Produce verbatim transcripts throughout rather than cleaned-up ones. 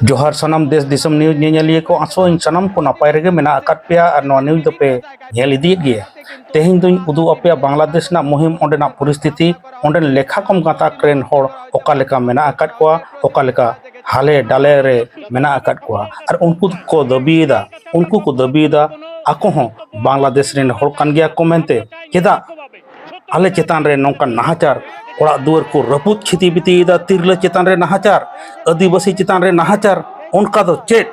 ᱡᱚᱦᱟᱨ ᱥᱟᱱᱟᱢ ᱫᱮᱥ ᱫᱤᱥᱚᱢ ᱱᱤᱭᱩᱡᱽ ᱧᱮᱧᱮᱞᱤᱭᱟᱹ ᱠᱚ, ᱟᱥᱚᱜ ᱟᱹᱧ ᱥᱟᱱᱟᱢ ᱠᱚ ᱱᱟᱯᱟᱭ ᱨᱮᱜᱮ ᱢᱮᱱᱟᱜ ᱟᱠᱟᱫ ᱯᱮᱭᱟ ᱟᱨ ᱱᱚᱣᱟ ᱱᱤᱭᱩᱡᱽ ᱫᱚᱯᱮ ᱧᱮᱞ ᱤᱫᱤᱭᱮᱫ ᱜᱮᱭᱟ᱾ ᱛᱮᱦᱮᱧ ᱫᱚᱧ ᱩᱫᱩᱜ ᱟᱯᱮᱭᱟ ᱵᱟᱝᱞᱟᱫᱮᱥ ᱨᱮᱱᱟᱜ ᱢᱩᱦᱤᱢ, ᱚᱸᱰᱮᱱᱟᱜ ᱯᱚᱨᱤᱥᱛᱷᱤᱛᱤ, ᱚᱸᱰᱮᱱ ᱞᱮᱠᱷᱟ ᱠᱚᱢ ᱜᱟᱛᱟᱠ ᱨᱮᱱ ᱦᱚᱲ ᱚᱠᱟ ᱞᱮᱠᱟ ᱢᱮᱱᱟᱜ ᱟᱠᱟᱫ ᱠᱚᱣᱟ, ᱚᱠᱟ ᱞᱮᱠᱟ ᱦᱟᱞᱮ ᱰᱟᱞᱮ ᱨᱮ ᱢᱮᱱᱟᱜ ᱟᱠᱟᱫ ᱠᱚᱣᱟ᱾ ᱟᱨ ᱩᱱᱠᱩ ᱠᱚ ᱫᱟᱹᱵᱤᱭᱮᱫᱟ, ᱩᱱᱠᱩ ᱠᱚ ᱫᱟᱹᱵᱤᱭᱮᱫᱟ ᱟᱠᱚ ᱦᱚᱸ ᱵᱟᱝᱞᱟᱫᱮᱥ ᱨᱮᱱ ᱦᱚᱲ ᱠᱟᱱ ᱜᱮᱭᱟ ᱠᱚ ᱢᱮᱱᱛᱮ᱾ ᱪᱮᱫᱟᱜ ᱟᱞᱮ ᱪᱮᱛᱟᱱ ᱨᱮ ᱱᱚᱝᱠᱟᱱ ᱱᱟᱦᱟᱪᱟᱨ, ᱚᱲᱟᱜ ᱫᱩᱣᱟᱹᱨ ᱠᱚ ᱨᱟᱹᱯᱩᱫ ᱠᱷᱤᱛᱤ ᱵᱤᱛᱤᱭᱮᱫᱟ, ᱛᱤᱨᱞᱟᱹ ᱪᱮᱛᱟᱱ ᱨᱮ ᱱᱟᱦᱟᱪᱟᱨ, ᱟᱹᱫᱤᱵᱟᱹᱥᱤ ᱪᱮᱛᱟᱱ ᱨᱮ ᱱᱟᱦᱟᱪᱟᱨ, ᱚᱱᱠᱟ ᱫᱚ ᱪᱮᱫ?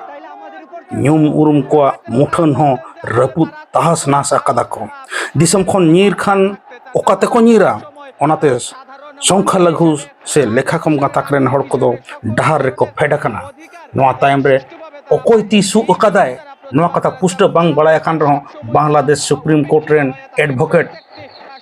ᱧᱩᱢ ᱩᱨᱩᱢ ᱠᱚᱣᱟᱜ ᱢᱩᱴᱷᱟᱹᱱ ᱦᱚᱸ ᱨᱟᱹᱯᱩᱫ ᱛᱟᱦᱟᱥ ᱱᱟᱥ ᱟᱠᱟᱫᱟ ᱠᱚ᱾ ᱫᱤᱥᱚᱢ ᱠᱷᱚᱱ ᱧᱤᱨ ᱠᱷᱟᱱ ᱚᱠᱟ ᱛᱮᱠᱚ ᱧᱤᱨᱟ? ᱚᱱᱟᱛᱮ ᱥᱚᱝᱠᱷᱟ ᱞᱟᱹᱜᱷᱩ ᱥᱮ ᱞᱮᱠᱷᱟ ᱠᱚᱢ ᱜᱟᱛᱟᱠ ᱨᱮᱱ ᱦᱚᱲ ᱠᱚᱫᱚ ᱰᱟᱦᱟᱨ ᱨᱮᱠᱚ ᱯᱷᱮᱰ ᱟᱠᱟᱱᱟ᱾ ᱱᱚᱣᱟ ᱛᱟᱭᱚᱢ ᱨᱮ ᱚᱠᱚᱭ ᱛᱤ ᱥᱩᱜ ᱟᱠᱟᱫᱟᱭ, ᱱᱚᱣᱟ ᱠᱟᱛᱷᱟ ᱯᱩᱥᱴᱟᱹ ᱵᱟᱝ ᱵᱟᱲᱟᱭ ᱟᱠᱟᱱ ᱨᱮᱦᱚᱸ, ᱵᱟᱝᱞᱟᱫᱮᱥ ᱥᱩᱯᱨᱤᱢ ᱠᱳᱨᱴ ᱨᱮᱱ ᱮᱰᱵᱷᱳᱠᱮᱴ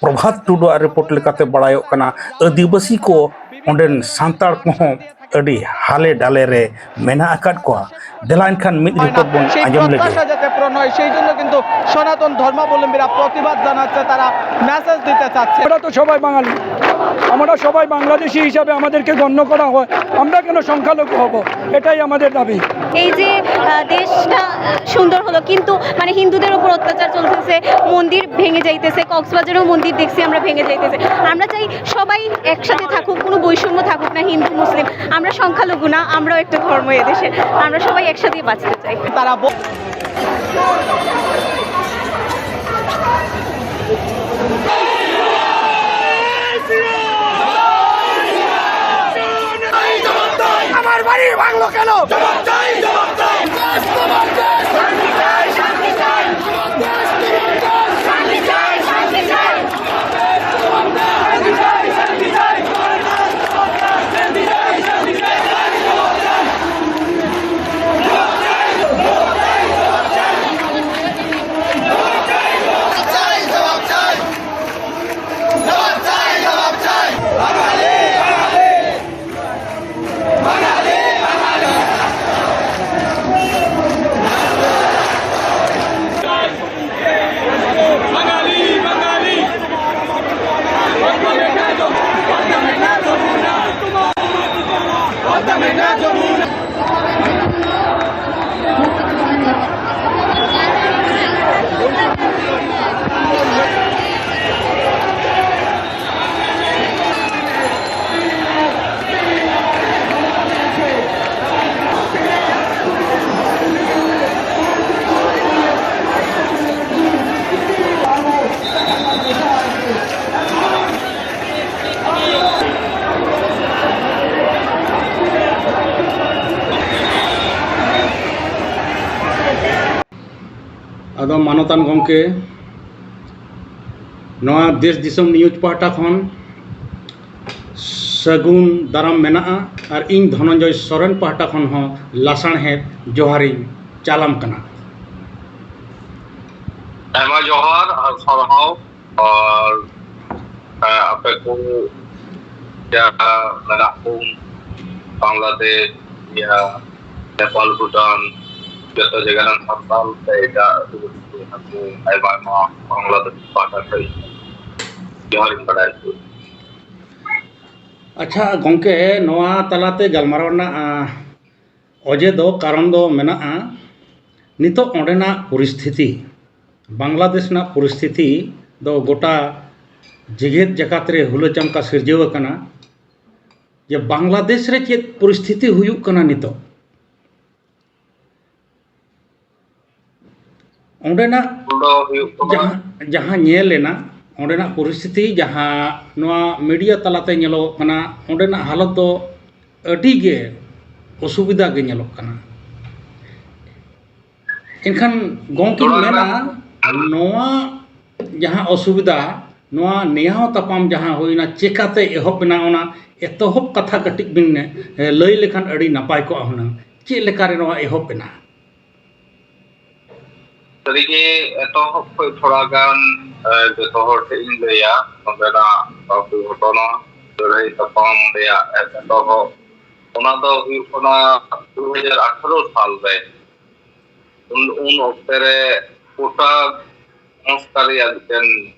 ᱯᱨᱚᱵᱷᱟᱛ ᱴᱩᱰᱩᱣᱟᱜ ᱨᱤᱯᱳᱨᱴ ᱞᱮᱠᱟᱛᱮ ᱵᱟᱲᱟᱭᱚᱜ ᱠᱟᱱᱟ, ᱟᱹᱫᱤᱵᱟᱹᱥᱤ ᱠᱚ ᱚᱸᱰᱮᱱ ᱥᱟᱱᱛᱟᱲ ᱠᱚᱦᱚᱸ ᱟᱹᱰᱤ ᱦᱟᱞᱮ ᱰᱟᱞᱮ ᱨᱮ ᱢᱮᱱᱟᱜ ᱟᱠᱟᱫ ᱠᱚᱣᱟ᱾ ᱫᱮᱞᱟ ᱮᱱᱠᱷᱟᱱ ᱢᱤᱫ ᱨᱤᱯᱳᱨᱴ ᱵᱚᱱ সেই আঞ্জম লেগে। প্রত্যাশা যাতে পূরণ হয়, সেই জন্য কিন্তু সনাতন ধর্মাবলম্বীরা প্রতিবাদ জানাচ্ছে, তারা মেসেজ দিতে চাচ্ছে। আমরা তো সবাই বাঙালি, আমরা সবাই বাংলাদেশি হিসাবে আমাদেরকে গণ্য করা হয়, আমরা কেন সংখ্যালঘু হব? এটাই আমাদের দাবি। এই যে আহ, দেশটা সুন্দর হলো, কিন্তু মানে হিন্দুদের উপর অত্যাচার চলতেছে, মন্দির ভেঙে যাইতেছে, কক্সবাজারেও মন্দির দেখছি আমরা ভেঙে যাইতেছে। আমরা চাই সবাই একসাথে থাকুক, কোনো বৈষম্য থাকুক না, হিন্দু মুসলিম। আমরা সংখ্যালঘু না, আমরাও একটা ধর্ম এদেশের, আমরা সবাই একসাথে বাঁচতে চাই। তারা ব- আমার বাড়ি ভাঙলো কেন? ᱢᱟᱱᱚᱛᱟᱱ ᱜᱚᱢᱠᱮ, ᱱᱚᱣᱟ ᱫᱮᱥ ᱫᱤᱥᱚᱢ ᱱᱤᱭᱩᱡᱽ ᱯᱟᱦᱴᱟ ᱠᱷᱚᱱ ᱥᱟᱹᱜᱩᱱ ᱫᱟᱨᱟᱢ ᱢᱮᱱᱟᱜᱼᱟ ᱟᱨ ᱤᱧ ᱫᱷᱚᱱᱚᱱᱡᱚᱭ ᱥᱚᱨᱮᱱ ᱯᱟᱦᱴᱟ ᱠᱷᱚᱱ ᱦᱚᱸ ᱞᱟᱥᱟᱬᱦᱮᱫ ᱡᱚᱦᱟᱨᱤᱧ ᱪᱟᱞᱟᱢ ᱠᱟᱱᱟ᱾ ᱟᱭᱢᱟ ᱡᱚᱦᱟᱨ ᱟᱨ ᱥᱟᱨᱦᱟᱣ᱾ ᱟᱨ ᱟᱯᱮ ᱠᱚ ᱡᱟᱦᱟᱸ ᱢᱮᱱᱟᱜ ᱠᱚ ᱵᱟᱝᱞᱟᱫᱮᱥ, ᱤᱭᱟᱹ, ᱱᱮᱯᱟᱞ, ᱵᱷᱩᱴᱟᱱ, ᱡᱚᱛᱚ ᱡᱟᱭᱜᱟ ᱨᱮᱱ ᱥᱟᱱᱛᱟᱲ ᱥᱮ ᱮᱴᱟᱜ ᱟᱹᱫᱤᱵᱟᱹᱥᱤ ᱠᱚ ᱟᱭᱢᱟ ᱟᱭᱢᱟ ᱵᱟᱝᱞᱟᱫᱮᱥ ᱯᱟᱦᱴᱟ ᱠᱷᱚᱱ ᱡᱚᱦᱟᱨ ᱤᱧ ᱵᱟᱲᱟᱭ ᱦᱚᱪᱚ᱾ ᱟᱪᱪᱷᱟ ᱜᱚᱢᱠᱮ, ᱱᱚᱣᱟ ᱛᱟᱞᱟᱛᱮ ᱜᱟᱞᱢᱟᱨᱟᱣ ᱨᱮᱱᱟᱜ ᱚᱡᱮ ᱫᱚ, ᱠᱟᱨᱚᱱ ᱫᱚ ᱢᱮᱱᱟᱜᱼᱟ, ᱱᱤᱛᱚᱜ ᱚᱸᱰᱮᱱᱟᱜ ᱯᱚᱨᱤᱥᱛᱷᱤᱛᱤ, ᱵᱟᱝᱞᱟᱫᱮᱥ ᱨᱮᱱᱟᱜ ᱯᱚᱨᱤᱥᱛᱷᱤᱛᱤ ᱫᱚ ᱜᱚᱴᱟ ᱡᱮᱜᱮᱛ ᱡᱟᱠᱟᱛ ᱨᱮ ᱦᱩᱞᱟᱹ ᱪᱟᱢᱠᱟ ᱥᱤᱨᱡᱟᱹᱣ ᱟᱠᱟᱱᱟ᱾ ᱡᱮ ᱵᱟᱝᱞᱟᱫᱮᱥ ᱨᱮ ᱪᱮᱫ ᱯᱚᱨᱤᱥᱛᱷᱤᱛᱤ ᱦᱩᱭᱩᱜ ᱠᱟᱱᱟ ᱱᱤᱛᱚᱜ, ᱚᱸᱰᱮᱱᱟᱜ ᱫᱚ ᱦᱩᱭᱩᱜ ᱠᱟᱱᱟ ᱡᱟᱦᱟᱸ, ᱡᱟᱦᱟᱸ ᱧᱮᱞ ᱮᱱᱟ, ᱚᱸᱰᱮᱱᱟᱜ ᱯᱚᱨᱤᱥᱛᱷᱤᱛᱤ ᱡᱟᱦᱟᱸ ᱱᱚᱣᱟ ᱢᱤᱰᱤᱭᱟ ᱛᱟᱞᱟᱛᱮ ᱧᱮᱞᱚᱜᱚᱜ ᱠᱟᱱᱟ, ᱚᱸᱰᱮᱱᱟᱜ ᱦᱟᱞᱚᱛ ᱫᱚ ᱟᱹᱰᱤ ᱜᱮ ᱚᱥᱩᱵᱤᱫᱷᱟ ᱜᱮ ᱧᱮᱞᱚᱜ ᱠᱟᱱᱟ᱾ ᱮᱱᱠᱷᱟᱱ ᱜᱚᱢᱠᱮᱧ ᱢᱮᱱᱟ, ᱱᱚᱣᱟ ᱡᱟᱦᱟᱸ ᱚᱥᱩᱵᱤᱫᱷᱟ, ᱱᱚᱣᱟ ᱱᱮᱭᱟᱣ ᱛᱟᱯᱟᱢ ᱡᱟᱦᱟᱸ ᱦᱩᱭᱱᱟ, ᱪᱮᱠᱟᱛᱮ ᱮᱦᱚᱵ ᱮᱱᱟ, ᱚᱱᱟ ᱮᱛᱚᱦᱚᱵ ᱠᱟᱛᱷᱟ ᱠᱟᱹᱴᱤᱡ ᱵᱤᱱ ᱞᱟᱹᱭ ᱞᱮᱠᱷᱟᱱ ᱟᱹᱰᱤ ᱱᱟᱯᱟᱭ ᱠᱚᱜᱼᱟ ᱦᱩᱱᱟᱹᱝ᱾ ᱪᱮᱫ ᱞᱮᱠᱟᱨᱮ ᱱᱚᱣᱟ ᱮᱦᱚᱵ ᱮᱱᱟ? ᱥᱟᱹᱨᱤᱜᱮ ᱮᱛᱚᱦᱚᱵ ᱠᱷᱚᱱ ᱛᱷᱚᱲᱟ ᱜᱟᱱ, ᱮ, ᱡᱚᱛᱚ ᱦᱚᱲ ᱴᱷᱮᱱ ᱤᱧ ᱞᱟᱹᱭᱟ, ᱱᱚᱸᱰᱮᱱᱟᱜ ᱟᱵᱚ ᱜᱷᱚᱴᱚᱱᱟ ᱞᱟᱹᱲᱦᱟᱹᱭ ᱛᱟᱯᱟᱢ ᱨᱮᱭᱟᱜ ᱮᱛᱚᱦᱚᱵ, ᱚᱱᱟ ᱫᱚ ᱦᱩᱭᱩᱜ ᱠᱟᱱᱟ ᱫᱩ ᱦᱟᱡᱟᱨ ᱟᱴᱷᱟᱨᱚ ᱥᱟᱞ ᱨᱮ᱾ ᱩᱱ, ᱩᱱ ᱚᱠᱛᱮ ᱨᱮ ᱠᱳᱴᱟ ᱥᱚᱝᱥᱠᱟᱨ ᱨᱮᱭᱟᱜ ᱢᱤᱫᱴᱮᱱ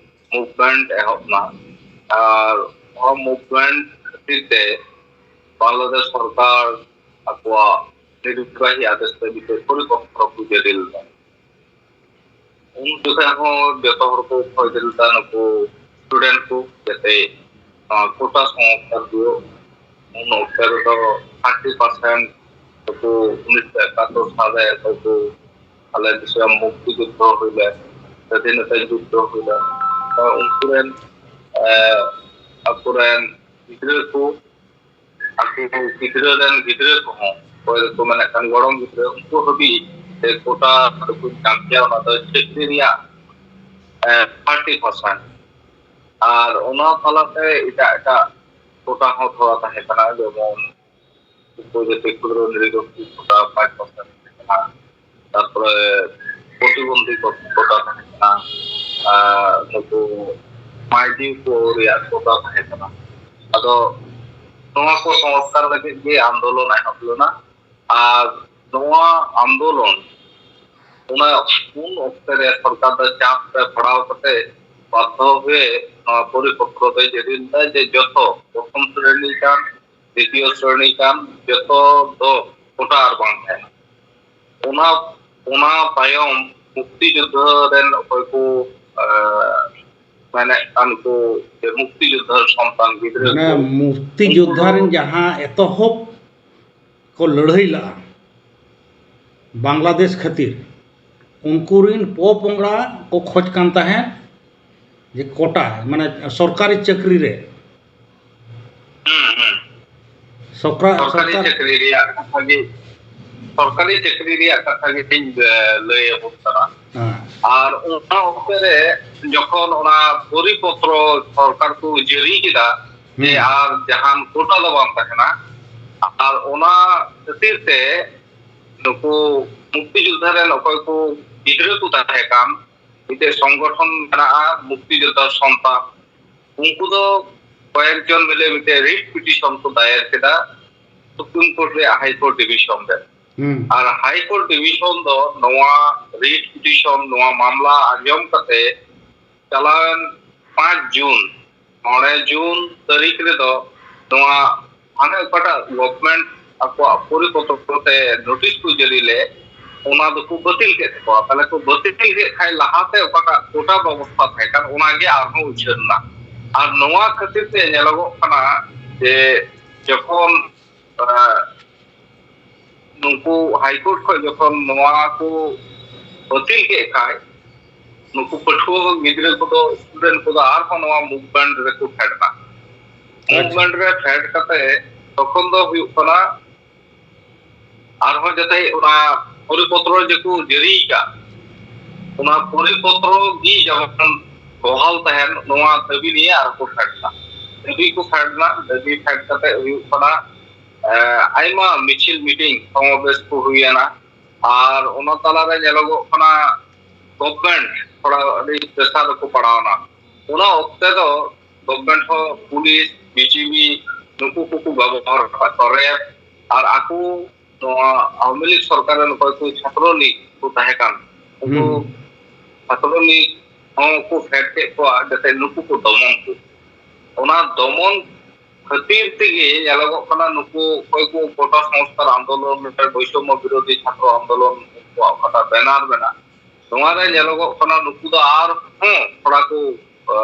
movement ᱮᱦᱚᱵ ᱮᱱᱟ᱾ ᱟᱨ ᱱᱚᱣᱟ movement ᱠᱷᱟᱹᱛᱤᱨ ᱛᱮ ᱵᱟᱝᱞᱟᱫᱮᱥ ᱥᱚᱨᱠᱟᱨ ᱟᱠᱚᱣᱟᱜ ᱱᱤᱨᱵᱟᱦᱤ ᱟᱫᱮᱥ ᱛᱮ ᱢᱤᱫᱴᱮᱱ ᱯᱚᱨᱤᱯᱚᱛᱨᱚ ᱠᱚ ᱡᱟᱹᱨᱤ ᱞᱮᱫᱟ᱾ ᱩᱱ ᱡᱚᱠᱷᱮᱡ ᱦᱚᱸ ᱡᱚᱛᱚ ᱦᱚᱲ ᱠᱚ ᱠᱷᱚᱭ ᱞᱮᱫᱟ ᱱᱩᱠᱩ student ᱠᱚ, ᱡᱟᱛᱮ ᱱᱚᱣᱟ ᱠᱳᱴᱟ ᱥᱚᱝᱥᱠᱟᱨ ᱦᱩᱭᱩᱜ᱾ ᱩᱱ ᱚᱠᱛᱮ ᱨᱮᱫᱚ thirty percent ᱱᱩᱠᱩ ᱩᱱᱤᱥᱥᱚ ᱮᱠᱟᱛᱛᱳᱨ ᱥᱟᱞ ᱨᱮ ᱚᱠᱚᱭ ᱠᱚ ᱟᱞᱮ ᱫᱤᱥᱚᱢ ᱢᱩᱠᱛᱤ ᱡᱩᱫᱽᱫᱷᱚ ᱦᱩᱭ ᱞᱮᱱ, ᱥᱟᱹᱫᱷᱤᱱᱚᱛᱟ ᱡᱩᱫᱽᱫᱷᱚ ᱦᱩᱭ ᱞᱮᱱ, ᱩᱱᱠᱩ ᱨᱮᱱ, ᱮ, ᱟᱠᱚᱨᱮᱱ ᱜᱤᱫᱽᱨᱟᱹ ᱠᱚ, ᱟᱠᱚ ᱜᱤᱫᱽᱨᱟᱹ ᱨᱮᱱ ᱜᱤᱫᱽᱨᱟᱹ ᱠᱚᱦᱚᱸ, ᱚᱠᱚᱭ ᱫᱚᱠᱚ ᱢᱮᱱᱮᱫ ᱠᱟᱱ ᱜᱚᱲᱚᱢ ᱜᱤᱫᱽᱨᱟᱹ, ᱩᱱᱠᱩ ᱦᱟᱹᱵᱤᱡ ᱥᱮ ᱠᱳᱴᱟ ᱫᱚᱠᱚ ᱧᱟᱢ ᱜᱮᱭᱟ, ᱚᱱᱟ ᱫᱚ ᱪᱟᱹᱠᱨᱤ ᱨᱮᱭᱟᱜ ᱛᱷᱟᱨᱴᱤ ᱯᱟᱨᱥᱮᱱᱴ᱾ ᱟᱨ ᱚᱱᱟ ᱛᱟᱞᱟᱛᱮ ᱮᱴᱟᱜ ᱮᱴᱟᱜ ᱠᱳᱴᱟ ᱦᱚᱸ ᱛᱷᱚᱲᱟ ᱛᱟᱦᱮᱸ ᱠᱟᱱᱟ, ᱡᱮᱢᱚᱱ ᱩᱯᱚᱡᱟᱹᱛᱤ ᱠᱷᱩᱫᱨᱚ ᱱᱤᱨᱤᱜᱚᱛᱤ ᱠᱳᱴᱟ ᱯᱟᱸᱪ ᱯᱟᱨᱥᱮᱱᱴ ᱛᱟᱦᱮᱸ ᱠᱟᱱᱟ, ᱛᱟᱨᱯᱚᱨᱮ ᱯᱨᱚᱛᱤᱵᱚᱱᱫᱷᱤ ᱠᱳᱴᱟ ᱛᱟᱦᱮᱸ ᱠᱟᱱᱟ, ᱟᱨ ᱱᱩᱠᱩ ᱢᱟᱹᱭᱫᱤ ᱠᱚ ᱨᱮᱭᱟᱜ ᱠᱳᱴᱟ ᱛᱟᱦᱮᱸ ᱠᱟᱱᱟ᱾ ᱟᱫᱚ ᱱᱚᱣᱟ ᱠᱚ ᱥᱚᱝᱥᱠᱟᱨ ᱞᱟᱹᱜᱤᱫ ᱜᱮ ᱟᱱᱫᱳᱞᱚᱱ ᱮᱦᱚᱵ ᱞᱮᱱᱟ᱾ ᱟᱨ ᱱᱚᱣᱟ ᱟᱱᱫᱳᱞᱚᱱ ᱚᱱᱟ ᱩᱱ ᱚᱠᱛᱮ ᱨᱮ ᱥᱚᱨᱠᱟᱨ ᱫᱚ ᱪᱟᱯ ᱨᱮ ᱯᱟᱲᱟᱣ ᱠᱟᱛᱮ ᱵᱟᱫᱽᱫᱷᱚ ᱦᱚᱭᱮ ᱱᱚᱣᱟ ᱯᱚᱨᱤᱯᱚᱛᱨᱚ ᱫᱚᱭ ᱡᱟᱹᱨᱤ ᱞᱮᱫᱟ ᱡᱮ ᱡᱚᱛᱚ ᱯᱨᱚᱛᱷᱚᱢ ᱥᱨᱮᱱᱤ ᱠᱟᱱ, ᱫᱤᱛᱤᱭᱚ ᱥᱨᱮᱱᱤ ᱠᱟᱱ, ᱡᱚᱛᱚ ᱫᱚ ᱠᱳᱴᱟ ᱟᱨ ᱵᱟᱝ ᱛᱟᱦᱮᱱᱟ᱾ ᱚᱱᱟ ᱚᱱᱟ ᱛᱟᱭᱚᱢ ᱢᱩᱠᱛᱤ ᱡᱳᱫᱽᱫᱷᱟ ᱨᱮᱱ ᱚᱠᱚᱭ ᱠᱚ, ᱟᱸ, ᱢᱮᱱᱮᱫ ᱠᱟᱱ ᱠᱚ ᱡᱮ ᱢᱩᱠᱛᱤ ᱡᱳᱫᱽᱫᱷᱟ ᱥᱚᱱᱛᱟᱱ ᱜᱤᱫᱽᱨᱟᱹ ᱢᱟᱱᱮ ᱠᱚ, ᱢᱩᱠᱛᱤ ᱩᱱᱠᱩ ᱡᱳᱫᱽᱫᱷᱟ ᱫᱚ ᱨᱮᱱ ᱡᱟᱦᱟᱸ ᱮᱛᱚᱦᱚᱵ ᱠᱚ ᱞᱟᱹᱲᱦᱟᱹᱭ ᱞᱟᱜᱼᱟ ᱵᱟᱝᱞᱟᱫᱮᱥ ᱠᱷᱟᱹᱛᱤᱨ, ᱩᱱᱠᱩ ᱨᱤᱱ ᱯᱚᱯᱚᱝᱲᱟ ᱠᱚ ᱠᱷᱚᱡᱽ ᱠᱟᱱ ᱛᱟᱦᱮᱸᱫ ᱡᱮ ᱠᱳᱴᱟ, ᱢᱟᱱᱮ ᱥᱚᱨᱠᱟᱨᱤ ᱪᱟᱹᱠᱨᱤ ᱨᱮ᱾ ᱦᱩᱸ, ᱦᱩᱸ᱾ ᱥᱚᱠᱨᱟ-, ᱥᱚᱨᱠᱟᱨᱤ ᱥᱚᱨᱠᱟᱨ ᱪᱟᱹᱠᱨᱤ ᱨᱮᱭᱟᱜ ᱠᱟᱛᱷᱟ ᱜᱮ, ᱥᱚᱨᱠᱟᱨᱤ ᱪᱟᱹᱠᱨᱤ ᱨᱮᱭᱟᱜ ᱠᱟᱛᱷᱟ ᱜᱮ ᱤᱧ, ᱮ, ᱞᱟᱹᱭ ᱟᱵᱚᱱ ᱠᱟᱱᱟ᱾ ᱦᱮᱸ᱾ ᱟᱨ ᱚᱱᱟ ᱚᱠᱛᱮ ᱨᱮ ᱡᱚᱠᱷᱚᱱ ᱚᱱᱟ ᱯᱚᱨᱤᱯᱚᱛᱨᱚ ᱥᱚᱨᱠᱟᱨ ᱠᱚ ᱡᱟᱹᱨᱤ ᱠᱮᱫᱟ ᱡᱮ ᱦᱩᱸ᱾ ᱟᱨ ᱡᱟᱦᱟᱱ ᱠᱳᱴᱟ ᱫᱚ ᱵᱟᱝ ᱛᱟᱦᱮᱱᱟ, ᱟᱨ ᱚᱱᱟ ᱠᱷᱟᱹᱛᱤᱨ ᱛᱮ ᱱᱩᱠᱩ ᱢᱩᱠᱛᱤ ᱡᱳᱫᱽᱫᱷᱟ ᱨᱮᱱ ᱚᱠᱚᱭ ᱠᱚ ᱜᱤᱫᱽᱨᱟᱹ ᱠᱚ ᱛᱟᱦᱮᱸ ᱠᱟᱱ, ᱢᱤᱫᱴᱮᱡ ᱥᱚᱝᱜᱚᱴᱷᱚᱱ ᱢᱮᱱᱟᱜᱼᱟ ᱢᱩᱠᱛᱤ ᱡᱳᱫᱽᱫᱷᱟ ᱥᱚᱱᱛᱟᱱ, ᱩᱱᱠᱩ ᱫᱚ ᱠᱚᱭᱮᱠ ᱡᱚᱱ ᱢᱤᱞᱮ ᱢᱤᱫᱴᱮᱡ ᱨᱤᱴ ᱯᱤᱴᱤᱥᱚᱱ ᱠᱚ ᱫᱟᱭᱮᱨ ᱠᱮᱫᱟ ᱥᱩᱯᱨᱤᱢ ᱠᱳᱨᱴ ᱨᱮᱭᱟᱜ ᱦᱟᱭ ᱠᱳᱨᱴ ᱰᱤᱵᱤᱥᱚᱱ ᱨᱮ᱾ ᱦᱩᱸ᱾ ᱟᱨ ᱦᱟᱭ ᱠᱳᱨᱴ ᱰᱤᱵᱤᱥᱚᱱ ᱫᱚ ᱱᱚᱣᱟ ᱨᱤᱴ ᱯᱤᱴᱤᱥᱚᱱ, ᱱᱚᱣᱟ ᱢᱟᱢᱞᱟ ᱟᱸᱡᱚᱢ ᱠᱟᱛᱮ ᱪᱟᱞᱟᱣᱮᱱ ᱯᱟᱸᱪ ᱡᱩᱱ, ᱢᱚᱬᱮ ᱡᱩᱱ ᱛᱟᱹᱨᱤᱠᱷ ᱨᱮᱫᱚ ᱱᱚᱣᱟ ᱦᱟᱱᱮ ᱚᱠᱟᱴᱟᱜ ᱜᱚᱵᱷᱢᱮᱱᱴ ᱟᱠᱚᱣᱟᱜ ᱯᱚᱨᱤᱯᱚᱛᱨᱚ ᱛᱮ ᱱᱳᱴᱤᱥ ᱠᱚ ᱡᱟᱹᱨᱤ ᱞᱮᱫ, ᱚᱱᱟ ᱫᱚᱠᱚ ᱵᱟᱹᱛᱤᱞ ᱠᱮᱫ ᱛᱟᱠᱚᱣᱟ᱾ ᱛᱟᱦᱞᱮ ᱠᱚ ᱵᱟᱹᱛᱤᱞ ᱠᱮᱫ ᱠᱷᱟᱱ ᱞᱟᱦᱟᱛᱮ ᱚᱠᱟᱴᱟᱜ ᱠᱳᱴᱟ ᱵᱮᱵᱚᱥᱛᱷᱟ ᱛᱟᱦᱮᱸ ᱠᱟᱱ, ᱚᱱᱟᱜᱮ ᱟᱨᱦᱚᱸ ᱩᱪᱷᱟᱹᱱ ᱮᱱᱟ᱾ ᱟᱨ ᱱᱚᱣᱟ ᱠᱷᱟᱹᱛᱤᱨ ᱛᱮ ᱧᱮᱞᱚᱜᱚᱜ ᱠᱟᱱᱟ ᱡᱮ ᱡᱚᱠᱷᱚᱱ, ᱟᱸ, ᱱᱩᱠᱩ ᱦᱟᱭᱠᱳᱨᱴ ᱠᱷᱚᱱ ᱡᱚᱠᱷᱚᱱ ᱱᱚᱣᱟ ᱠᱚ ᱵᱟᱹᱛᱤᱞ ᱠᱮᱫ ᱠᱷᱟᱱ, ᱱᱩᱠᱩ ᱯᱟᱹᱴᱷᱩᱣᱟᱹ ᱜᱤᱫᱽᱨᱟᱹ ᱠᱚᱫᱚ, ᱥᱴᱩᱰᱮᱱᱴ ᱠᱚᱫᱚ ᱟᱨᱦᱚᱸ ᱱᱚᱣᱟ ᱢᱩᱵᱷᱢᱮᱱᱴ ᱨᱮᱠᱚ ᱯᱷᱮᱰ ᱮᱱᱟ᱾ ᱟᱪᱪᱷᱟ᱾ ᱢᱩᱵᱷᱢᱮᱱᱴ ᱨᱮ ᱯᱷᱮᱰ ᱠᱟᱛᱮ ᱛᱚᱠᱷᱚᱱ ᱫᱚ ᱦᱩᱭᱩᱜ ᱠᱟᱱᱟ ᱟᱨᱦᱚᱸ ᱡᱟᱛᱮ ᱚᱱᱟ ᱯᱚᱨᱤᱯᱚᱛᱨᱚ ᱡᱮᱠᱚ ᱡᱟᱹᱨᱤ ᱟᱠᱟᱫ, ᱚᱱᱟ ᱯᱚᱨᱤᱯᱚᱛᱨᱚ ᱜᱮ ᱡᱮᱢᱚᱱ ᱵᱚᱦᱟᱞ ᱛᱟᱦᱮᱱ, ᱱᱚᱣᱟ ᱫᱟᱹᱵᱤ ᱱᱤᱭᱮ ᱟᱨ ᱠᱚ ᱯᱷᱮᱰ ᱮᱱᱟ᱾ ᱫᱟᱹᱵᱤ ᱠᱚ ᱯᱷᱮᱰ ᱮᱱᱟ, ᱫᱟᱹᱵᱤ ᱯᱷᱮᱰ ᱠᱟᱛᱮ ᱦᱩᱭᱩᱜ ᱠᱟᱱᱟ, ᱮ, ᱟᱭᱢᱟ ᱢᱤᱪᱷᱤᱞ, ᱢᱤᱴᱤᱝ, ᱥᱚᱢᱟᱵᱮᱥ ᱠᱚ ᱦᱩᱭᱮᱱᱟ᱾ ᱟᱨ ᱚᱱᱟ ᱛᱟᱞᱟᱨᱮ ᱧᱮᱞᱚᱜᱚᱜ ᱠᱟᱱᱟ, ᱜᱚᱵᱷᱢᱮᱱᱴ ᱛᱷᱚᱲᱟ ᱟᱹᱰᱤ ᱯᱨᱮᱥᱟᱨ ᱨᱮᱠᱚ ᱯᱟᱲᱟᱣᱱᱟ᱾ ᱚᱱᱟ ᱚᱠᱛᱮ ᱫᱚ ᱜᱚᱵᱷᱢᱮᱱᱴ ᱦᱚᱸ ᱯᱩᱞᱤᱥ, ᱵᱤᱡᱤᱵᱤ, ᱱᱩᱠᱩ ᱠᱚᱠᱚ ᱵᱮᱵᱚᱦᱟᱨ ᱟᱠᱟᱫ ᱠᱚᱣᱟ, ᱨᱮᱯ, ᱟᱨ ᱟᱠᱚ ᱱᱚᱣᱟ ᱟᱣᱟᱢᱤ ᱞᱤᱜᱽ ᱥᱚᱨᱠᱟᱨ ᱨᱮᱱ ᱚᱠᱚᱭ ᱠᱚ ᱪᱷᱟᱛᱨᱚ ᱞᱤᱜᱽ ᱠᱚ ᱛᱟᱦᱮᱸ ᱠᱟᱱ, ᱩᱱᱠᱩ ᱦᱩᱸ᱾ ᱪᱷᱟᱛᱨᱚ ᱞᱤᱜᱽ ᱦᱚᱸ ᱠᱚ ᱯᱷᱮᱰ ᱠᱮᱫ ᱠᱚᱣᱟ ᱡᱟᱛᱮ ᱱᱩᱠᱩ ᱠᱚ ᱫᱚᱢᱚᱱ ᱠᱚ᱾ ᱚᱱᱟ ᱫᱚᱢᱚᱱ ᱠᱷᱟᱹᱛᱤᱨ ᱛᱮᱜᱮ ᱧᱮᱞᱚᱜᱚᱜ ᱠᱟᱱᱟ, ᱱᱩᱠᱩ ᱚᱠᱚᱭ ᱠᱚ ᱠᱳᱴᱟ ᱥᱚᱝᱥᱠᱟᱨ ᱟᱱᱫᱳᱞᱚᱱ ᱨᱮ, ᱵᱳᱭᱥᱚᱢᱢᱚ ᱵᱤᱨᱳᱫᱷᱤ ᱪᱷᱟᱛᱨᱚ ᱟᱱᱫᱳᱞᱚᱱ, ᱩᱱᱠᱩᱣᱟᱜ ᱚᱠᱟᱴᱟᱜ ᱵᱮᱱᱟᱨ ᱢᱮᱱᱟᱜ, ᱱᱚᱣᱟ ᱨᱮ ᱧᱮᱞᱚᱜᱚᱜ ᱠᱟᱱᱟ, ᱱᱩᱠᱩ ᱫᱚ ᱟᱨᱦᱚᱸ ᱛᱷᱚᱲᱟ ᱠᱚ, ᱮ,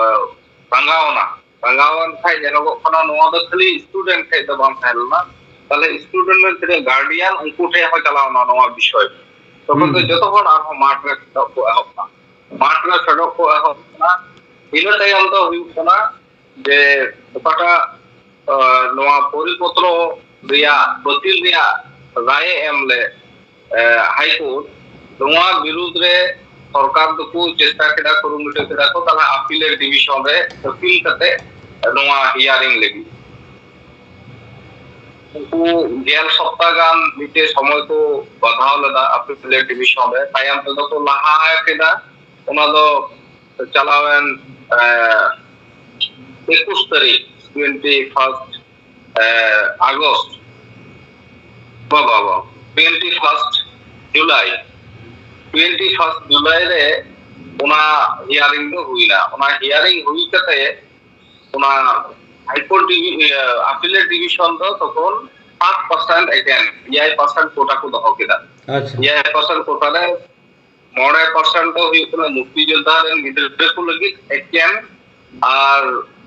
ᱨᱟᱸᱜᱟᱣᱱᱟ᱾ ᱨᱟᱸᱜᱟᱣᱮᱱ ᱠᱷᱟᱡ ᱧᱮᱞᱚᱜᱚᱜ ᱠᱟᱱᱟ, ᱱᱚᱣᱟ ᱫᱚ ᱠᱷᱟᱹᱞᱤ ᱥᱴᱩᱰᱮᱱᱴ ᱴᱷᱮᱡ ᱫᱚ ᱵᱟᱝ ᱛᱟᱦᱮᱸ ᱞᱮᱱᱟ, ᱛᱟᱦᱞᱮ ᱥᱴᱩᱰᱮᱱᱴ ᱨᱮᱱ ᱛᱤᱱᱟᱹᱜ ᱜᱟᱨᱰᱤᱭᱟᱱ, ᱩᱱᱠᱩ ᱴᱷᱮᱡ ᱦᱚᱸ ᱪᱟᱞᱟᱣᱱᱟ ᱱᱚᱣᱟ ᱵᱤᱥᱚᱭ᱾ ᱛᱚᱠᱷᱚᱱ ᱫᱚ ᱦᱩᱸ᱾ ᱡᱚᱛᱚ ᱦᱚᱲ ᱟᱨᱦᱚᱸ ᱢᱟᱴᱷ ᱨᱮ ᱯᱷᱮᱰᱚᱜ ᱠᱚ ᱮᱦᱚᱵ ᱮᱱᱟ᱾ ᱢᱟᱴᱷ ᱨᱮ ᱯᱷᱮᱰᱚᱜ ᱠᱚ ᱮᱦᱚᱵ ᱮᱱᱟ᱾ ᱤᱱᱟᱹ ᱛᱟᱭᱚᱢ ᱫᱚ ᱦᱩᱭᱩᱜ ᱠᱟᱱᱟ ᱡᱮ ᱚᱠᱟᱴᱟᱜ, ᱟ, ᱱᱚᱣᱟ ᱯᱚᱨᱤᱯᱚᱛᱨᱚ ᱨᱮᱭᱟᱜ ᱵᱟᱹᱛᱤᱞ ᱨᱮᱭᱟᱜ ᱨᱟᱭᱮ ᱮᱢ ᱞᱮᱫ, ᱮ, ᱦᱟᱭᱠᱳᱨᱴ, ᱱᱚᱣᱟ ᱵᱤᱨᱩᱫᱽ ᱨᱮ ᱥᱚᱨᱠᱟᱨ ᱫᱚᱠᱚ ᱪᱮᱥᱴᱟ ᱠᱮᱫᱟ, ᱠᱩᱨᱩᱢᱩᱴᱩ ᱠᱮᱫᱟ ᱠᱚ, ᱛᱟᱦᱞᱮ ᱟᱯᱤᱞᱮᱴ ᱰᱤᱵᱤᱥᱚᱱ ᱨᱮ ᱟᱯᱤᱞ ᱠᱟᱛᱮ ᱱᱚᱣᱟ ᱦᱤᱭᱟᱨᱤᱝ ᱞᱟᱹᱜᱤᱫ᱾ ᱩᱱᱠᱩ ᱜᱮᱞ ᱥᱚᱯᱛᱟ ᱜᱟᱱ ᱢᱤᱫᱴᱮᱡ ᱥᱚᱢᱚᱭ ᱠᱚ ᱵᱟᱫᱷᱟᱣ ᱞᱮᱫᱟ ᱟᱯᱤᱞᱮᱴ ᱰᱤᱵᱤᱥᱚᱱ ᱨᱮ, ᱛᱟᱭᱚᱢ ᱛᱮᱫᱚ ᱠᱚ ᱞᱟᱦᱟ ᱠᱮᱫᱟ᱾ ᱚᱱᱟ ᱫᱚ ᱪᱟᱞᱟᱣᱮᱱ, ᱮ, ᱮᱠᱩᱥ ᱛᱟᱹᱨᱤᱠᱷ, ᱴᱩᱭᱮᱱᱴᱤ ᱯᱷᱟᱨᱥᱴ ᱟᱜᱚᱥᱴ, ᱵᱟᱵᱟ, ᱵᱟᱵᱟ, ᱴᱩᱭᱮᱱᱴᱤ ᱯᱷᱟᱨᱥᱴ ᱡᱩᱞᱟᱭ, ᱴᱩᱭᱮᱱᱴᱤ ᱯᱷᱟᱨᱥᱴ ᱡᱩᱞᱟᱭ ᱨᱮ ᱚᱱᱟ ᱦᱤᱭᱟᱨᱤᱝ ᱫᱚ ᱦᱩᱭᱱᱟ᱾ ᱚᱱᱟ ᱦᱤᱭᱟᱨᱤᱝ ᱦᱩᱭ ᱠᱟᱛᱮ ᱚᱱᱟ ᱦᱟᱭᱠᱳᱨᱴ ᱰᱤᱵᱷᱤ-, ᱤᱭᱟᱹ, ᱟᱯᱤᱞᱮᱴ ᱰᱤᱵᱤᱥᱚᱱ ᱫᱚ ᱛᱚᱠᱷᱚᱱ ᱥᱟᱛ ᱯᱟᱨᱥᱮᱱᱴ ᱮᱜᱮᱱ, ᱮᱭᱟᱭ ᱯᱟᱨᱥᱮᱱᱴ ᱠᱳᱴᱟ ᱠᱚ ᱫᱚᱦᱚ ᱠᱮᱫᱟ᱾ ᱟᱪᱪᱷᱟ᱾ ᱮᱭᱟᱭ ᱯᱟᱨᱥᱮᱱᱴ ᱠᱳᱴᱟ ᱨᱮ ᱢᱚᱬᱮ ᱯᱟᱨᱥᱮᱱᱴ ᱫᱚ ᱦᱩᱭᱩᱜ ᱠᱟᱱᱟ ᱢᱩᱠᱛᱤ ᱡᱳᱫᱽᱫᱷᱟ ᱨᱮᱱ ᱜᱤᱫᱽᱨᱟᱹ ᱠᱚ ᱞᱟᱹᱜᱤᱫ ᱮᱠᱮᱱ, ᱟᱨ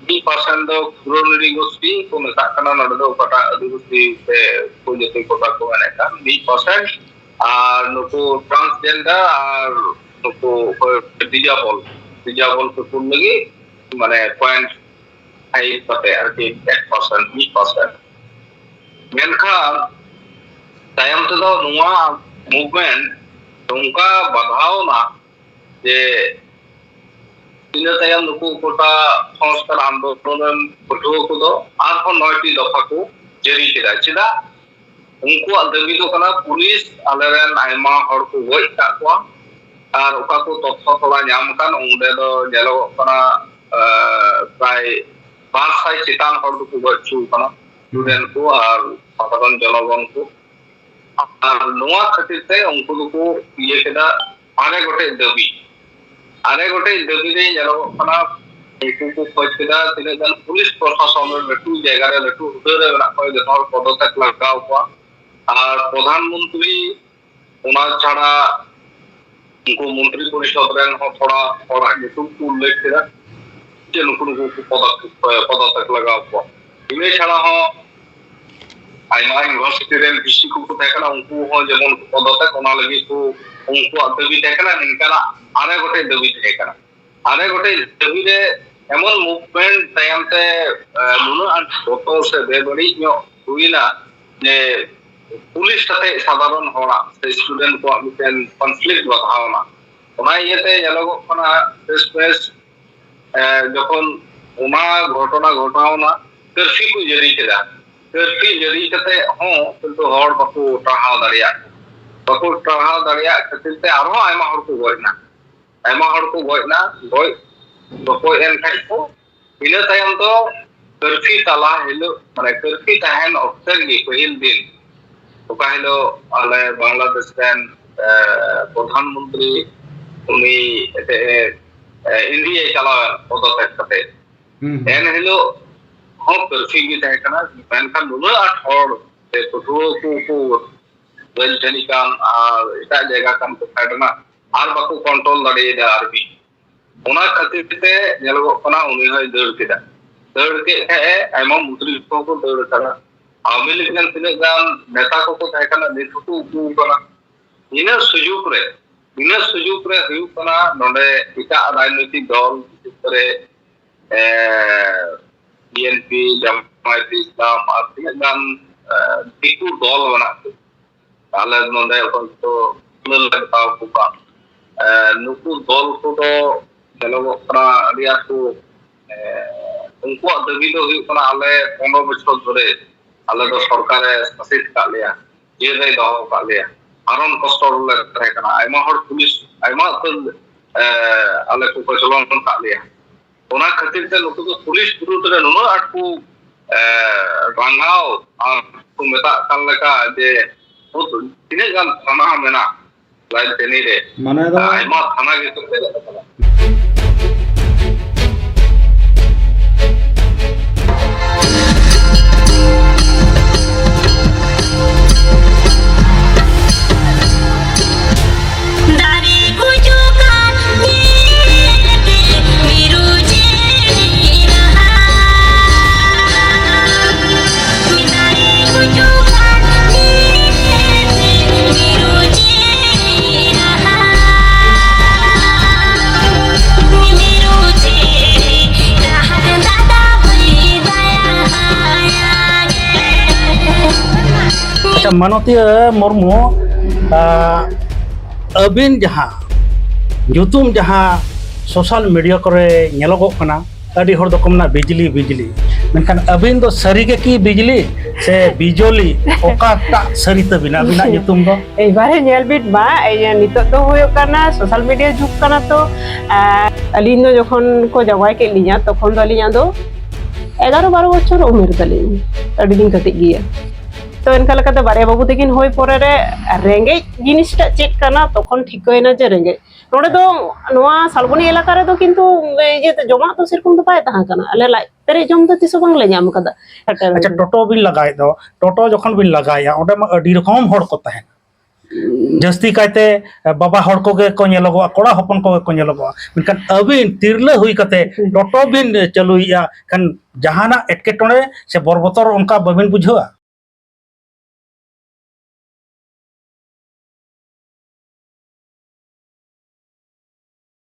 ᱢᱤᱫ ᱯᱟᱨᱥᱮᱱᱴ ᱫᱚ ᱠᱷᱩᱨᱟᱹ ᱱᱟᱹᱲᱤ ᱜᱳᱥᱴᱤ ᱠᱚ ᱢᱮᱛᱟᱜ ᱠᱟᱱᱟ, ᱱᱚᱰᱮ ᱫᱚ ᱚᱠᱟᱴᱟᱜ ᱟᱹᱫᱤᱵᱟᱹᱥᱤ ᱥᱮ ᱩᱯᱚᱡᱟᱹᱛᱤ ᱠᱳᱴᱟ ᱠᱚ ᱢᱮᱱᱮᱫ ᱠᱟᱱ, ᱢᱤᱫ ᱯᱟᱨᱥᱮᱱᱴ, ᱟᱨ ᱱᱩᱠᱩ ᱴᱨᱟᱱᱥᱡᱮᱱᱰᱟᱨ ᱟᱨ ᱱᱩᱠᱩ ᱚᱠᱚᱭ ᱰᱤᱡᱟᱵᱚᱞ, ᱰᱤᱡᱟᱵᱚᱞ ᱯᱤᱯᱩᱞ ᱞᱟᱹᱜᱤᱫ ᱢᱟᱱᱮ ᱯᱚᱭᱮᱱᱴ ᱯᱷᱟᱭᱤᱵᱷ ᱠᱟᱛᱮ ᱟᱨᱠᱤ, ᱮᱠ ᱯᱟᱨᱥᱮᱱᱴ, ᱢᱤᱫ ᱯᱟᱨᱥᱮᱱᱴ᱾ ᱢᱮᱱᱠᱷᱟᱱ ᱛᱟᱭᱚᱢ ᱛᱮᱫᱚ ᱱᱚᱣᱟ movement ᱱᱚᱝᱠᱟ ᱵᱟᱫᱷᱟᱣ ᱮᱱᱟ ᱡᱮ ᱤᱱᱟᱹ ᱛᱟᱭᱚᱢ ᱱᱩᱠᱩ ᱜᱚᱴᱟ ᱥᱚᱝᱥᱠᱟᱨ ᱟᱱᱫᱳᱞᱚᱱ ᱨᱮᱱ ᱯᱟᱹᱴᱷᱩᱣᱟᱹ ᱠᱚᱫᱚ ᱟᱨᱦᱚᱸ ᱱᱚᱭᱴᱤ ᱫᱚᱯᱷᱟ ᱠᱚ ᱡᱟᱹᱨᱤ ᱠᱮᱫᱟ᱾ ᱪᱮᱫᱟᱜ? ᱩᱱᱠᱩᱣᱟᱜ ᱫᱟᱹᱵᱤ ᱫᱚ ᱠᱟᱱᱟ ᱯᱩᱞᱤᱥ ᱟᱞᱮᱨᱮᱱ ᱟᱭᱢᱟ ᱦᱚᱲ ᱠᱚ ᱜᱚᱡ ᱟᱠᱟᱫ ᱠᱚᱣᱟ, ᱟᱨ ᱚᱠᱟ ᱠᱚ ᱛᱚᱛᱛᱷᱚ ᱛᱷᱚᱲᱟ ᱧᱟᱢ ᱟᱠᱟᱱ ᱚᱸᱰᱮ ᱫᱚ ᱧᱮᱞᱚᱜᱚᱜ ᱠᱟᱱᱟ ᱟᱸ, ᱯᱨᱟᱭ ᱵᱟᱨ ᱥᱟᱭ ᱪᱮᱛᱟᱱ ᱦᱚᱲ ᱫᱚᱠᱚ ᱜᱚᱡ ᱦᱚᱪᱚ ᱟᱠᱟᱱᱟ, student ᱠᱚ ᱟᱨ ᱥᱟᱫᱷᱟᱨᱚᱱ ᱡᱚᱱᱚᱜᱚᱱ ᱠᱚ᱾ ᱟᱨ ᱱᱚᱣᱟ ᱠᱷᱟᱹᱛᱤᱨ ᱛᱮ ᱩᱱᱠᱩ ᱫᱚᱠᱚ ᱤᱭᱟᱹ ᱠᱮᱫᱟ ᱟᱨᱮ ᱜᱚᱴᱮᱡ ᱫᱟᱹᱵᱤ᱾ ᱟᱨᱮ ᱜᱚᱴᱮᱡ ᱫᱟᱹᱵᱤ ᱨᱮ ᱧᱮᱞᱚᱜᱚᱜ ᱠᱟᱱᱟ ᱩᱱᱠᱩ ᱠᱚ ᱠᱷᱚᱡ ᱠᱮᱫᱟ ᱛᱤᱱᱟᱹᱜ ᱜᱟᱱ ᱯᱩᱞᱤᱥ ᱯᱨᱚᱥᱟᱥᱚᱱ ᱨᱮ ᱞᱟᱹᱴᱩ ᱡᱟᱭᱜᱟ ᱨᱮ ᱞᱟᱹᱴᱩ ᱦᱩᱫᱟᱹ ᱨᱮ ᱢᱮᱱᱟᱜ ᱠᱚᱣᱟ ᱡᱚᱛᱚ ᱦᱚᱲ ᱯᱚᱫᱚᱛᱮᱠ ᱞᱟᱜᱟᱣ ᱠᱚᱣᱟ᱾ ᱟᱨ ᱯᱨᱚᱫᱷᱟᱱ ᱢᱚᱱᱛᱨᱤ ᱚᱱᱟ ᱪᱷᱟᱲᱟ ᱩᱱᱠᱩ ᱢᱚᱱᱛᱨᱤ ᱯᱚᱨᱤᱥᱚᱫ ᱨᱮᱱ ᱦᱚᱸ ᱛᱷᱚᱲᱟ ᱦᱚᱲᱟᱜ ᱧᱩᱛᱩᱢ ᱠᱚ ᱩᱞᱞᱮᱠᱷ ᱠᱮᱫᱟ ᱡᱮ ᱱᱩᱠᱩ ᱱᱩᱠᱩ ᱠᱚ ᱯᱚᱫᱚᱠ-, ᱯᱚᱫᱚᱛᱮᱠ ᱞᱟᱜᱟᱣ ᱠᱚᱣᱟ᱾ ᱤᱱᱟᱹ ᱪᱷᱟᱲᱟ ᱦᱚᱸ ᱟᱭᱢᱟ university ᱨᱮᱱ V C ᱠᱚᱠᱚ ᱛᱟᱦᱮᱸ ᱠᱟᱱᱟ, ᱩᱱᱠᱩ ᱦᱚᱸ ᱡᱮᱢᱚᱱ ᱠᱚ ᱯᱚᱫᱚᱛᱮᱠ, ᱚᱱᱟ ᱞᱟᱹᱜᱤᱫ ᱠᱚ ᱩᱱᱠᱩᱣᱟᱜ ᱫᱟᱹᱵᱤ ᱛᱟᱦᱮᱸ ᱠᱟᱱᱟ, ᱱᱤᱝᱠᱟᱱᱟᱜ ᱟᱨᱮ ᱜᱚᱴᱮᱡ ᱫᱟᱹᱵᱤ ᱛᱟᱦᱮᱸ ᱠᱟᱱᱟ᱾ ᱟᱨᱮ ᱜᱚᱴᱮᱡ ᱫᱟᱹᱵᱤ ᱨᱮ ᱮᱢᱚᱱ movement ᱛᱟᱭᱚᱢ ᱛᱮ, ᱮ, ᱱᱩᱱᱟᱹᱜ ᱟᱸᱴ ᱵᱚᱛᱚᱨ ᱥᱮ ᱵᱮᱵᱟᱹᱲᱤᱡ ᱧᱚᱜ ᱦᱩᱭᱱᱟ ᱡᱮ ᱯᱩᱞᱤᱥ ᱥᱟᱛᱮ ᱥᱟᱫᱷᱟᱨᱚᱱ ᱦᱚᱲᱟᱜ ᱥᱮ student ᱠᱚᱣᱟᱜ ᱢᱤᱫᱴᱮᱱ conflict ᱵᱟᱫᱷᱟᱣ ᱮᱱᱟ᱾ ᱚᱱᱟ ᱤᱭᱟᱹᱛᱮ ᱧᱮᱞᱚᱜᱚᱜ ᱠᱟᱱᱟ ᱥᱮᱥ ᱯᱮᱥ, ᱮ, ᱡᱚᱠᱷᱚᱱ ᱚᱱᱟ ᱜᱷᱚᱴᱚᱱᱟ ᱜᱷᱚᱴᱟᱣ ᱮᱱᱟ, curfew ᱠᱚ ᱡᱟᱹᱨᱤ ᱠᱮᱫᱟ᱾ Curfew ᱡᱟᱹᱨᱤ ᱠᱟᱛᱮ ᱦᱚᱸ ᱠᱤᱱᱛᱩ ᱦᱚᱲ ᱵᱟᱠᱚ ᱴᱟᱨᱦᱟᱣ ᱫᱟᱲᱮᱭᱟᱜ, ᱵᱟᱠᱚ ᱴᱟᱨᱦᱟᱣ ᱫᱟᱲᱮᱭᱟᱜ ᱠᱷᱟᱹᱛᱤᱨ ᱛᱮ ᱟᱨᱦᱚᱸ ᱟᱭᱢᱟ ᱦᱚᱲ ᱠᱚ ᱜᱚᱡ ᱮᱱᱟ᱾ ᱟᱭᱢᱟ ᱦᱚᱲ ᱠᱚ ᱜᱚᱡ ᱮᱱᱟ, ᱜᱚᱡ ᱜᱚᱯᱚᱡ ᱮᱱ ᱠᱷᱟᱡ ᱠᱚ᱾ ᱤᱱᱟᱹ ᱛᱟᱭᱚᱢ ᱫᱚ curfew ᱛᱟᱞᱟ ᱦᱤᱞᱳᱜ, ᱢᱟᱱᱮ curfew ᱛᱟᱦᱮᱱ ᱚᱠᱛᱮ ᱨᱮᱜᱮ ᱯᱟᱹᱦᱤᱞ ᱫᱤᱱ, ᱚᱠᱟ ᱦᱤᱞᱳᱜ ᱟᱞᱮ ᱵᱟᱝᱞᱟᱫᱮᱥ ᱨᱮᱱ, ᱮ, ᱯᱨᱚᱫᱷᱟᱱ ᱢᱚᱱᱛᱨᱤ ᱩᱱᱤ ᱮᱱᱛᱮᱫ, ᱮ, ᱤᱱᱰᱤᱭᱟᱭ ᱪᱟᱞᱟᱣᱮᱱ ᱯᱚᱫᱚᱛᱮᱠ ᱠᱟᱛᱮ᱾ ᱦᱩᱸ, ᱦᱩᱸ᱾ ᱮᱱ ᱦᱤᱞᱳᱜ ᱦᱚᱸ curfew ᱜᱮ ᱛᱟᱦᱮᱸ ᱠᱟᱱᱟ, ᱢᱮᱱᱠᱷᱟᱱ ᱱᱩᱱᱟᱹᱜ ᱟᱸᱴ ᱦᱚᱲ ᱥᱮ ᱯᱟᱹᱴᱷᱩᱣᱟᱹ ᱠᱚ ᱠᱚ ᱜᱟᱹᱞ ᱡᱷᱟᱹᱞᱤ ᱠᱟᱱ ᱟᱨ ᱮᱴᱟᱜ ᱡᱟᱭᱜᱟ ᱠᱟᱱ ᱠᱚ ᱯᱷᱮᱰ ᱮᱱᱟ, ᱟᱨ ᱵᱟᱠᱚ control ᱫᱟᱲᱮᱭᱟᱫᱟ ᱟᱨᱢᱤ᱾ ᱚᱱᱟ ᱠᱷᱟᱹᱛᱤᱨ ᱛᱮ ᱧᱮᱞᱚᱜᱚᱜ ᱠᱟᱱᱟ ᱩᱱᱤ ᱦᱚᱸᱭ ᱫᱟᱹᱲ ᱠᱮᱫᱟ᱾ ᱫᱟᱹᱲ ᱠᱮᱫ ᱠᱷᱟᱡ ᱮ, ᱟᱭᱢᱟ ᱢᱚᱱᱛᱨᱤ ᱠᱚᱦᱚᱸ ᱠᱚ ᱫᱟᱹᱲ ᱠᱟᱫᱟ᱾ ᱟᱣᱟᱢᱤ ᱞᱤᱜᱽ ᱨᱮᱱ ᱛᱤᱱᱟᱹᱜ ᱜᱟᱱ ᱱᱮᱛᱟ ᱠᱚᱠᱚ ᱛᱟᱦᱮᱸ ᱠᱟᱱᱟ, ᱱᱤᱛ ᱦᱚᱸᱠᱚ ᱩᱠᱩ ᱠᱟᱱᱟ᱾ ᱤᱱᱟᱹ ᱥᱩᱡᱩᱜᱽ ᱨᱮ, ᱤᱱᱟᱹ ᱥᱩᱡᱩᱜᱽ ᱨᱮ ᱦᱩᱭᱩᱜ ᱠᱟᱱᱟ ᱱᱚᱰᱮ ᱮᱴᱟᱜ ᱨᱟᱡᱽᱱᱤᱛᱤᱠ ᱫᱚᱞ, ᱵᱤᱥᱮᱥ ᱠᱚᱨᱮ, ᱮ, B N P, ᱡᱟᱢᱟᱭᱟᱛᱮ ᱤᱥᱞᱟᱢ ᱟᱨ ᱛᱤᱱᱟᱹᱜ ᱜᱟᱱ, ᱮ, ᱫᱤᱠᱩ ᱫᱚᱞ ᱢᱮᱱᱟᱜ ᱠᱚ, ᱟᱞᱮ ᱱᱚᱰᱮ ᱦᱚᱭᱛᱳ ᱠᱷᱩᱞᱟᱹ ᱞᱮ ᱦᱟᱛᱟᱣ ᱠᱚ ᱠᱟᱱ᱾ ᱮ, ᱱᱩᱠᱩ ᱫᱚᱞ ᱠᱚᱫᱚ ᱧᱮᱞᱚᱜᱚᱜ ᱠᱟᱱᱟ ᱟᱹᱰᱤ ᱟᱸᱴ ᱠᱚ, ᱮ, ᱩᱱᱠᱩᱣᱟᱜ ᱫᱟᱹᱵᱤ ᱫᱚ ᱦᱩᱭᱩᱜ ᱠᱟᱱᱟ, ᱟᱞᱮ ᱯᱚᱱᱨᱚ ᱵᱚᱪᱷᱚᱨ ᱫᱷᱚᱨᱮ ᱟᱞᱮ ᱫᱚ ᱥᱚᱨᱠᱟᱨᱮ ᱥᱟᱥᱮᱛ ᱟᱠᱟᱫ ᱞᱮᱭᱟ, ᱡᱮᱞ ᱨᱮᱭ ᱫᱚᱦᱚ ᱟᱠᱟᱫ ᱞᱮᱭᱟ, ᱦᱟᱨᱚᱱ ᱠᱚᱥᱴᱚ ᱨᱮᱞᱮ ᱛᱟᱦᱮᱸ ᱠᱟᱱᱟ, ᱟᱭᱢᱟ ᱦᱚᱲ ᱯᱩᱞᱤᱥ ᱟᱭᱢᱟ ᱩᱛᱟᱹᱨ, ᱮ, ᱟᱞᱮ ᱠᱚ ᱠᱚᱪᱞᱚᱱ ᱟᱠᱟᱫ ᱞᱮᱭᱟ᱾ ᱚᱱᱟ ᱠᱷᱟᱹᱛᱤᱨ ᱛᱮ ᱱᱩᱠᱩ ᱫᱚ ᱯᱩᱞᱤᱥ ᱵᱤᱨᱩᱫᱷ ᱨᱮ ᱱᱩᱱᱟᱹᱜ ᱟᱸᱴ ᱠᱚ, ᱮ, ᱨᱟᱸᱜᱟᱣ ᱟᱨ ᱠᱚ ᱢᱮᱛᱟᱜ ᱠᱟᱱ ᱞᱮᱠᱟ ᱡᱮ ᱛᱤᱱᱟᱹᱜ ᱜᱟᱱ ᱛᱷᱟᱱᱟ ᱢᱮᱱᱟᱜ ᱨᱟᱡᱽᱫᱷᱟᱱᱤ ᱨᱮ, ᱢᱟᱱᱮ ᱫᱚ ᱟᱭᱢᱟ ᱛᱷᱟᱱᱟ ᱜᱮᱠᱚ ᱯᱮᱨᱮᱡ ᱟᱠᱟᱱᱟ᱾ ᱫᱟᱨᱮ ᱜᱩᱡᱩᱜ ᱠᱟᱱ ᱧᱮᱞᱛᱮ ᱢᱤᱨᱩ ᱪᱮᱬᱮ ᱨᱟᱦᱟ᱾ ᱫᱟᱨᱮ ᱜᱩᱡᱩᱜ ᱠᱟᱱ ᱧᱮᱞᱛᱮ ᱢᱤᱨᱩ ᱪᱮᱬᱮ ᱨᱟᱦᱟ᱾ ᱢᱤᱨᱩ ᱪᱮᱬᱮ ᱨᱟᱦᱟ ᱫᱟᱫᱟ ᱵᱟᱹᱭ ᱫᱟᱭᱟ᱾ ᱟᱪᱪᱷᱟ, ᱢᱟᱱᱚᱛᱤᱭᱟᱹ ᱢᱩᱨᱢᱩ, ᱟᱸ, ᱟᱹᱵᱤᱱ ᱡᱟᱦᱟᱸ ᱧᱩᱛᱩᱢ ᱡᱟᱦᱟᱸ social media ᱠᱚᱨᱮ ᱧᱮᱞᱚᱜᱚᱜ ᱠᱟᱱᱟ, ᱟᱹᱰᱤ ᱦᱚᱲ ᱫᱚᱠᱚ ᱢᱮᱱᱟ ᱵᱤᱡᱽᱞᱤ, ᱵᱤᱡᱽᱞᱤ, ᱢᱮᱱᱠᱷᱟᱱ ᱟᱹᱵᱤᱱ ᱫᱚ ᱥᱟᱹᱨᱤ ᱜᱮ ᱠᱤ ᱵᱤᱡᱽᱞᱤ ᱥᱮ ᱵᱤᱡᱚᱞᱤ, ᱚᱠᱟᱴᱟᱜ ᱥᱟᱹᱨᱤ ᱛᱟᱹᱵᱤᱱ ᱟᱹᱵᱤᱱᱟᱜ ᱧᱩᱛᱩᱢ ᱫᱚ? ᱮᱭᱵᱟᱨᱮ ᱧᱮᱞ ᱵᱤᱱ ᱢᱟ, ᱮᱭ ᱱᱤᱛᱚᱜ ᱫᱚ ᱦᱩᱭᱩᱜ ᱠᱟᱱᱟ social media ᱡᱩᱜᱽ ᱠᱟᱱᱟ ᱛᱚ, ᱟᱨ ᱟᱹᱞᱤᱧ ᱫᱚ ᱡᱚᱠᱷᱚᱱ ᱠᱚ ᱡᱟᱶᱟᱭ ᱠᱮᱫ ᱞᱤᱧᱟ ᱛᱚᱠᱷᱚᱱ ᱫᱚ ᱟᱹᱞᱤᱧᱟᱜ ᱫᱚ ᱮᱜᱟᱨᱚ ᱵᱟᱨᱚ ᱵᱚᱪᱷᱚᱨ ᱩᱢᱮᱨ ᱛᱟᱹᱞᱤᱧ, ᱟᱹᱰᱤ ᱫᱤᱱ ᱠᱟᱹᱴᱤᱡ ᱜᱮᱭᱟ᱾ ᱛᱚ ᱮᱱᱠᱟ ᱞᱮᱠᱟᱛᱮ ᱵᱟᱨᱭᱟ ᱵᱟᱹᱵᱩ ᱛᱟᱹᱠᱤᱱ ᱦᱩᱭ ᱯᱚᱨᱮ ᱨᱮ ᱨᱮᱸᱜᱮᱡ ᱡᱤᱱᱤᱥᱴᱟᱜ ᱪᱮᱫ ᱠᱟᱱᱟ ᱛᱚᱠᱷᱚᱱ ᱴᱷᱤᱠᱟᱹᱭᱮᱱᱟ ᱡᱮ ᱨᱮᱸᱜᱮᱡ᱾ ᱱᱚᱰᱮ ᱫᱚ ᱱᱚᱣᱟ ᱥᱟᱞᱵᱚᱱᱤ ᱮᱞᱟᱠᱟ ᱨᱮᱫᱚ ᱠᱤᱱᱛᱩ ᱤᱭᱟᱹ ᱡᱚᱢᱟᱜ ᱫᱚ ᱥᱮᱨᱚᱠᱚᱢ ᱫᱚ ᱵᱟᱭ ᱛᱟᱦᱮᱸ ᱠᱟᱱᱟ, ᱟᱞᱮ ᱞᱟᱡ ᱯᱮᱨᱮᱡ ᱡᱚᱢ ᱫᱚ ᱛᱤᱥ ᱦᱚᱸ ᱵᱟᱝᱞᱮ ᱧᱟᱢ ᱠᱟᱫᱟ᱾ ᱟᱪᱪᱷᱟ, ᱴᱳᱴᱳ ᱵᱤᱱ ᱞᱟᱜᱟᱭᱮᱫ ᱫᱚ, ᱴᱳᱴᱳ ᱡᱚᱠᱷᱚᱱ ᱵᱤᱱ ᱞᱟᱜᱟᱭᱟ ᱚᱸᱰᱮ ᱢᱟ ᱟᱹᱰᱤ ᱨᱚᱠᱚᱢ ᱦᱚᱲ ᱠᱚ ᱛᱟᱦᱮᱱᱟ᱾ ᱡᱟᱹᱥᱛᱤ ᱠᱟᱭᱛᱮ ᱵᱟᱵᱟ ᱦᱚᱲ ᱠᱚᱜᱮ ᱠᱚ ᱧᱮᱞᱚᱜᱚᱜᱼᱟ, ᱠᱚᱲᱟ ᱦᱚᱯᱚᱱ ᱠᱚᱜᱮ ᱠᱚ ᱧᱮᱞᱚᱜᱚᱜᱼᱟ, ᱢᱮᱱᱠᱷᱟᱱ ᱟᱹᱵᱤᱱ ᱛᱤᱨᱞᱟᱹ ᱦᱩᱭ ᱠᱟᱛᱮ ᱴᱳᱴᱳ ᱵᱤᱱ ᱪᱟᱹᱞᱩᱭᱮᱫᱼᱟ, ᱠᱷᱟᱱ ᱡᱟᱦᱟᱱᱟᱜ ᱮᱴᱠᱮᱴᱚᱬᱮ ᱥᱮ ᱵᱚᱨᱵᱚᱛᱚᱨ ᱚᱱᱠᱟ ᱵᱟᱹᱵᱤᱱ ᱵᱩᱡᱷᱟᱹᱣᱟ?